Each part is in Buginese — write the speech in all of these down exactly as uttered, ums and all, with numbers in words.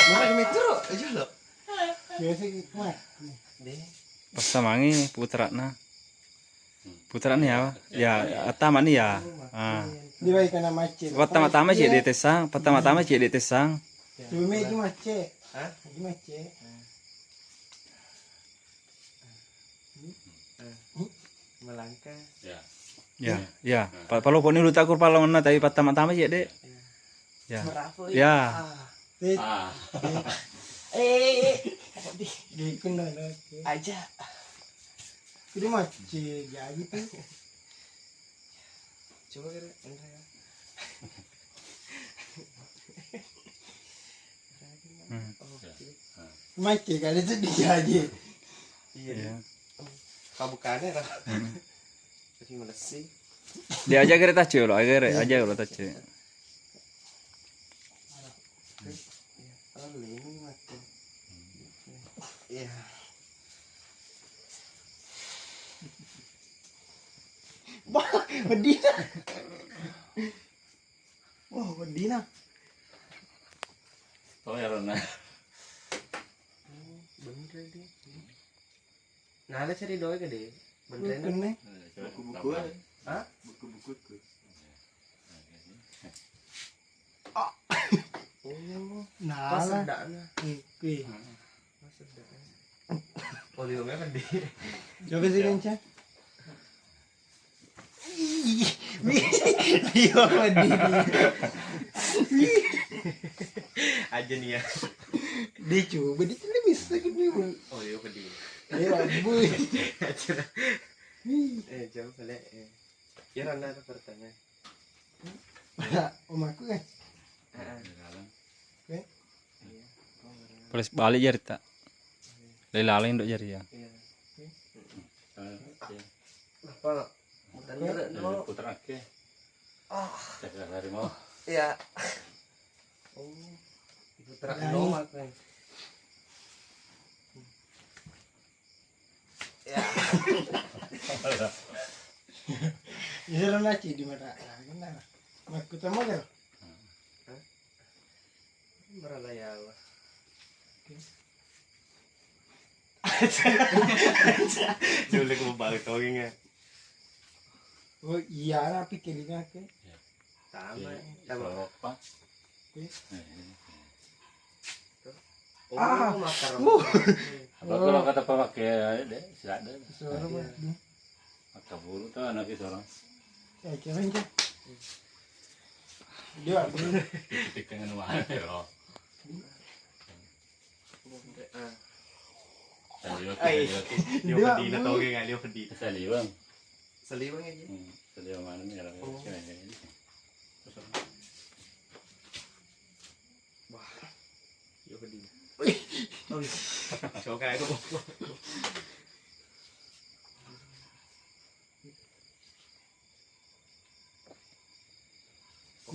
Mana kami turu? Aja lo. Biasa gitu, Mas. Deh. Passamangi putrana. Putrana ya? Ya, attamani ya. Ah. Di baik kana macet. Pertama-tama cek di tesang, pertama-tama cek di tesang. Cumi di macet. Hah? Di macet. Melangkah. Ya. Ya, ya. Pa-, palo poni lu takur palo ngena tapi pertama-tama cek dek. Ya. Ya. Merapo, ya. Ya. Ah. Ah. Eh, eh, eh. Di. Di kena lagi. Aja. Kudu macet jadi tuh. Coba kira, enggak ya. Hmm. Oke. Macet kali itu dia aja. Iya. Iya. Kabukane lah. Hmm. Tapi melesi. Dia aja kira tace lo, aja kira, aja lo tace. Iya. Oh, ini macet. Iya. Wah, pedih. Wah, weddina. Oh, ya, Rona. Oh, bener dia. Nah, ada cari doa gede. Bener. Buku-buku. Hah? Buku-buku tuh. Ah. Oh, nah, sedakna. Oke. Sedakna. Oh, lima meter deh. Coba sih, Kenca. Iya, pedih. Aja nih ya. Dia coba, dia tidak bisa gitu. Oh, iya, pedih. Iya, bu. Eh, coba lihat. Eh. Ya, Rana, ada pertanyaan. Ada omaku kan? Heeh. Oke. Iya. Terus balik jari tak? Lagi laleng dok jari ya. Iya. Oke. Apa? Muter dulu. Puter ake. Ah. Cek lari mau. Iya. Oh, puter dulu, Mak. Ya. Iya, Rana, ci di mata. Nah, benar. Makku temu kan? Hah? Berala ya Allah. Oke. Julek mau balik tongeng ya. Oh iya, nah, pikirnya ke. Sama. Iya, sama. Eropa. Oke. Eh, eh. Oh, ah, makar. Apa kalau kata pakai deh, silakan. Suara mah. Maka bulu tuh anak itu orang. Ya, kira aja. Dia apa? Titik dengan mana ya? Saliweng, ai. Saliweng. Dia pedih, dia tau gak, dia pedih. Saliweng. Saliweng aja. Hmm, saliweng mana nih, kalau oh. Wah, dia pedih. Wih. Oh, iya. Coba kayak aku.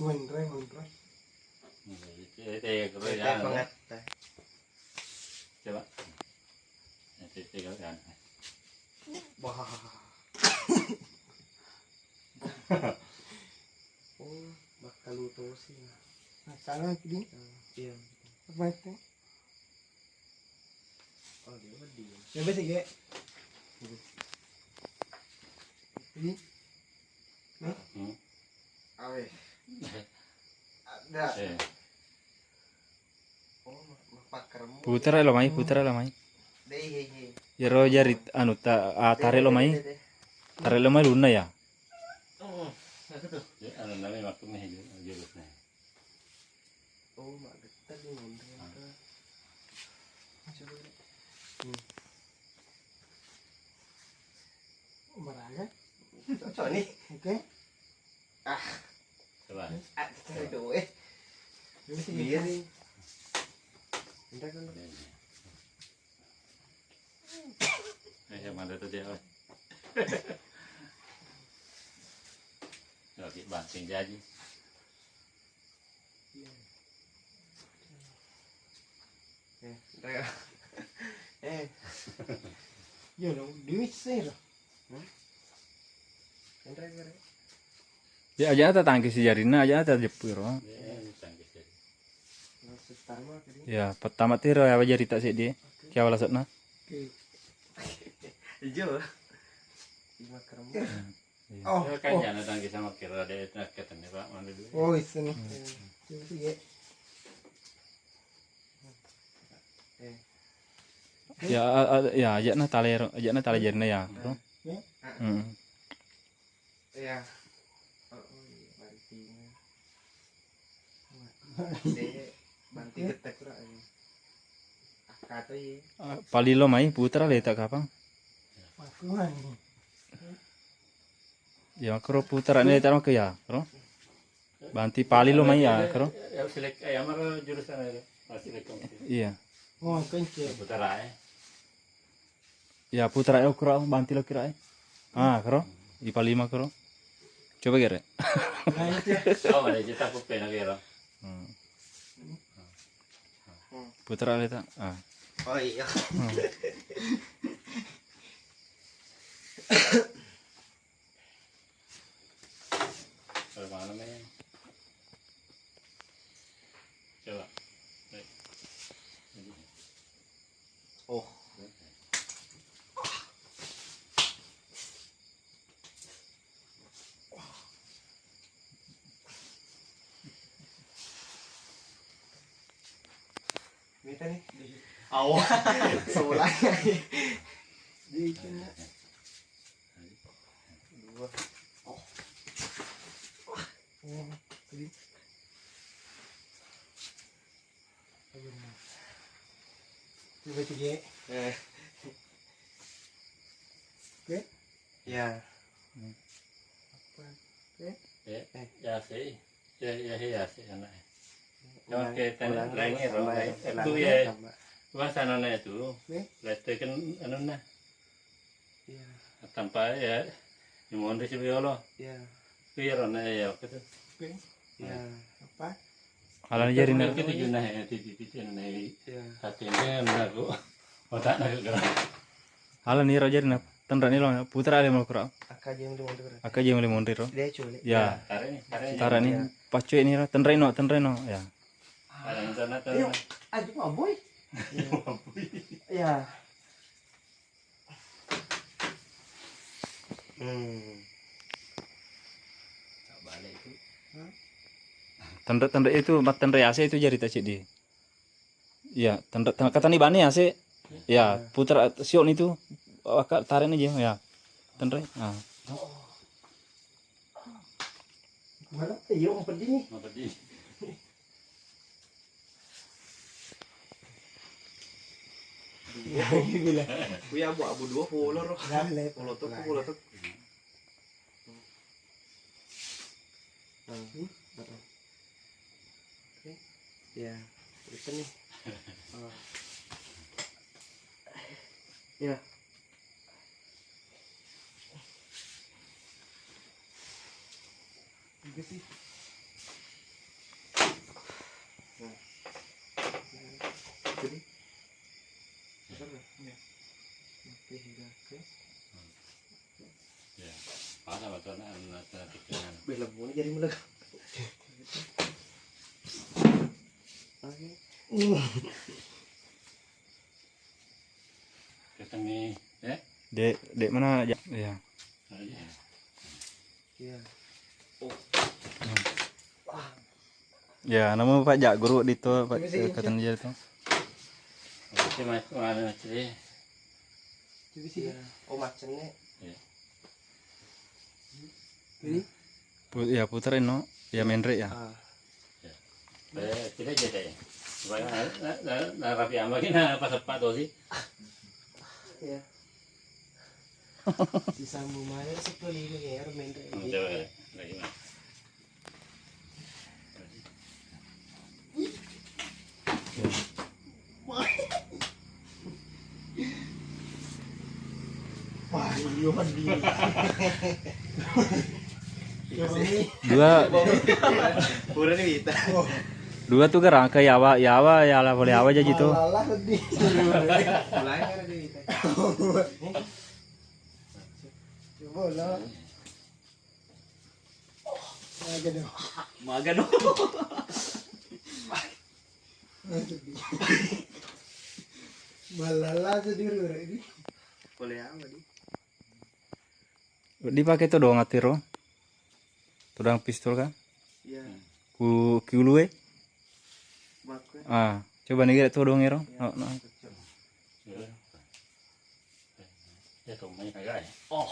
Menre, menre. Iya, iya, iya, iya, iya, iya. Banget. Coba. Iya, iya, iya, iya. Wah. Oh, bakal lu tosi. Nah, salah lagi. Hmm, iya. Apa itu? Oh, dia mah dia. Coba sih, Ge. Ini. Nih. Hmm. Awe. Ada. Eh. Oh, ma-, ma-, pakar mu. Putar lo mai, putar lo mai. Deh, iya, iya. Iyaro jari anu ta, ah, tarik lo mai. Deh, deh, deh, deh. Tarik lo mai lunna ya. Oh, aku tuh. Ya, anu namanya waktu nih, jurusnya. Oh, mak getar nih, ngontol, ngontol. Coba, Dek. Hmm. Maraga? Cocok nih. Oke. Ah. Coba. Ah, cari dulu, eh. Ini sih. Biar nih. Bentar, bentar. Ini, ini. Eh, yang mana tadi, oh? Lagi banting jaji. Eh, entar ya. Eh. Iya dong, duit sih loh. Hmm? Entar ya, entar ya. Ya, aja' tatangkis jarinna, aja' tajeppu ro. Iya, tangkis jari. Maksud Ya, pertama tiro ya wajar tak sedih. Kiawa lasokna. Ijo. Lima kerem. Iya. Oh, kan oh. Jangan datang ke sama kira ada itu ketemu Pak mana dulu. Oh, itu nih. Coba sih, ya. Eh. Ya, a- a- ya, ajakna talero, ajakna tala jarina ya, bro. Ya? Hmm. Iya. Oh, oh, iya, banting. Dek, banting getek, Kak, iya. Kata iya. Ah, palilo mai putra leta kapang. Aku mani. Ya, kro putra ni leta maka ya, kro. Banti palilo mai ya, kro. Ya, selek, ya, mara jurusan ya. Masih selek. Iya. Oh, kencet. Putra, eh. Ya, putra e ukura, banti lo kira e. Ah, kero. Ipa lima kero. Coba kira. Oh, ada cerita aku pernah kira. Hmm. Putra leta. Ah. Oh iya. Hmm. Coba. Oh. Mita nih. Awa. Sebelah. Di sini. Dua. Oh. Oh, tadi. Coba tiga. Eh. Oke. Ya. Apa? Oke. Eh, ya sih. Ya, ya, ya sih anak. Oke, tanya lainnya, Ro. Itu ya. Bahasa nana itu. Oke. Lete kan anu nah. Iya. Tanpa ya, yang mau sih biolo. Iya. Iya, Ro, nah, ya, oke tuh. Oke. Iya. Apa? Alani jari na. Kita juga nah, ya, titik-titik nah. Iya. Hatinya nah, kok. Otak nah, gerak. Alani ro jari na. Tenra ni lo, putra ale mau kura. Akka jeng di monri. Akka jeng di monri ro. Dia culik. Ya. Tarik nih, tarik nih. Tarik nih. Iya. Pacue ni ro, tenra no, tenra no. Ya. Ada internet, yuk, ayo, Pak Boy. Iya. Hmm. Tenre-tenre itu, mat tenre ase itu jari tak ceddi. Iya, tenre, tenre katani bani ase. Ya, putar siok itu. Waka tarik aja ya. Tenre. Nah. Mana? Iya, mau pedih nih. Mau pedih. Dua. Kuya abu-abu dua puluh, Ro. Puluh tuh, puluh tuh. Nah, heeh. Oke. Ya, itu nih. Oh. Ya. Juga sih. Nah. Jadi, bener nggak? Iya. Oke, udah, oke. Ya, pada waktu anak, anak, anak pikiran. Bela bunyi jadi melek. Oke. Ketemu, ya? Dek, dek mana aja? Iya. Oh, iya. Iya. Oh. Ya, nama Pak Jak Guru di to, Pak, iya, iya, kata dia to. Oke, Mas, mana, Mas, ya? Coba sih. Iya. Oh, macamnya. Iya. Ini? Pu-, ya, puterin, no. Ya, menre ya. Ah. Ya. Eh, kita aja deh. Supaya na, na, na, na rapi ama kita apa sepak tuh sih? Ya. Si Sambu Maya sepuluh lima ya, menre. Hmm, coba, lagi, Mas. Dua. Pura ni Wita. Dua tu gerang ke yawa, yawa, ya lah boleh yawa aja gitu. Malah sedih. Mulai kan ada Wita. Coba lah. Maga dong. Maga dong. Malala sedih ini. Boleh apa di? Dipake todong atiro. Todong pistol kan? Iya. Ku kiulue. Baku. Ah, coba nih todong ero. Iya. No, no. Ya, tomai kagak ya? Oh.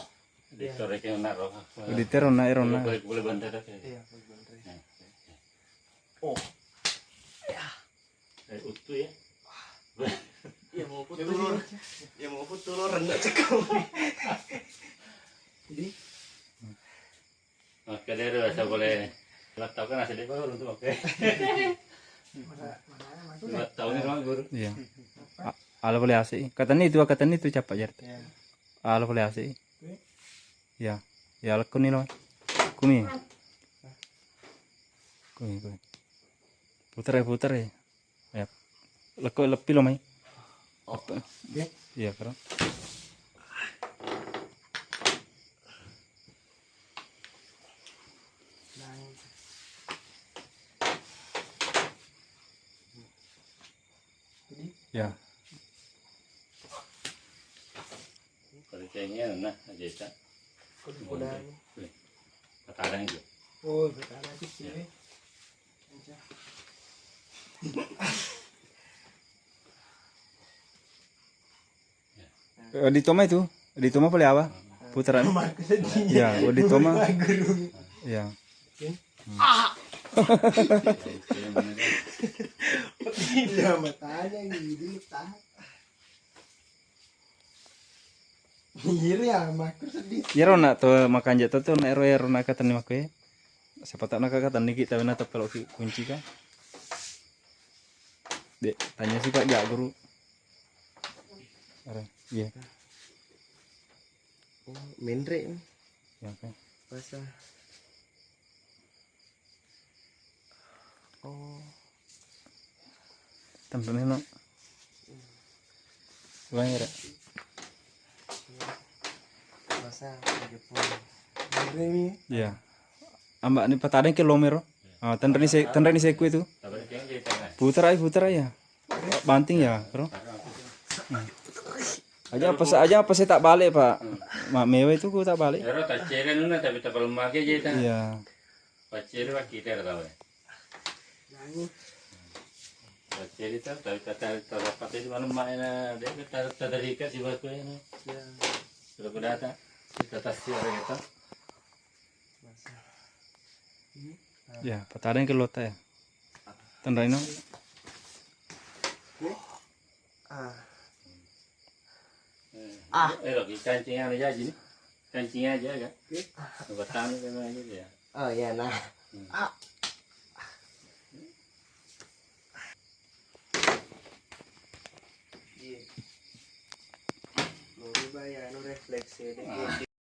Iya. Ditore ke na ro. Ditero na ero na. Boleh, boleh bantai tak ya? Iya, boleh bantai. Ya, ya, ya. Oh. Ya. Eh, utuh ya. Ya mau putus. Ya mau putus lo rendah cekau. Jadi Oke deh, udah saya boleh. Lima tahun kan asli baru untuk oke. Lima tahun ini sama guru. Iya. A-, ala boleh asik. Katanya itu, katanya itu capek jadi. Iya. Ala boleh asik. Iya. Ya, lekko ni lo. Kumi. Kumi, kumi. Putar ya, putar ya. Ya. Lekko leppi lo mai. Oh. Iya, karo. Ya. Kalau kayaknya nah aja tak. Kuda-kuda. Wih, patarang itu. Oh, patarang itu sih. Ya. Eh, di toma itu, di toma pale apa? Putaran. Ya, di toma. Ya. Ah. Ya, matanya gini, tak. Iri ya, makku sedih. Iyaro na to makanja to, to na ero, ero na katenni makku e. Siapa tahu na katenni ki, tapi na teppelo ki kunci ka. Dek, tanya sih Pak, jak guru. Are, iya. Oh, menre. Ya, oke. Masa. Oh. Tenreni no. Ulangi, Rek. Masa Jepang. Iya. Ambak ni patadeng ke lomero. Ah, tenreni se-, tenreni seku itu. Putar ai, putar ai ya. Banting ya, Bro. Hmm. Aja apa se-, aja apa saya tak balik, Pak. Mak mewa itu ku tak balik. Ero tak ceren nuna, tapi tak belum lagi aja itu. Iya. Pacceri wakkitero tau e. Pacceri tau, tapi tata, tata, tata, di mana mak ena, de, tata, tata rika si batu ena. Iya. Sudah ku data, kita tasi orang itu. Ya, patadeng ke lota ya. Tenreni no. Ah. Eh, ah. Eh, lo, kancing anu jaji ni. Kancing aja kan. Batang itu aja ya. Oh iya nah. Hmm. Ah. Iya. Mau rubah ya, anu refleks ya. Ah.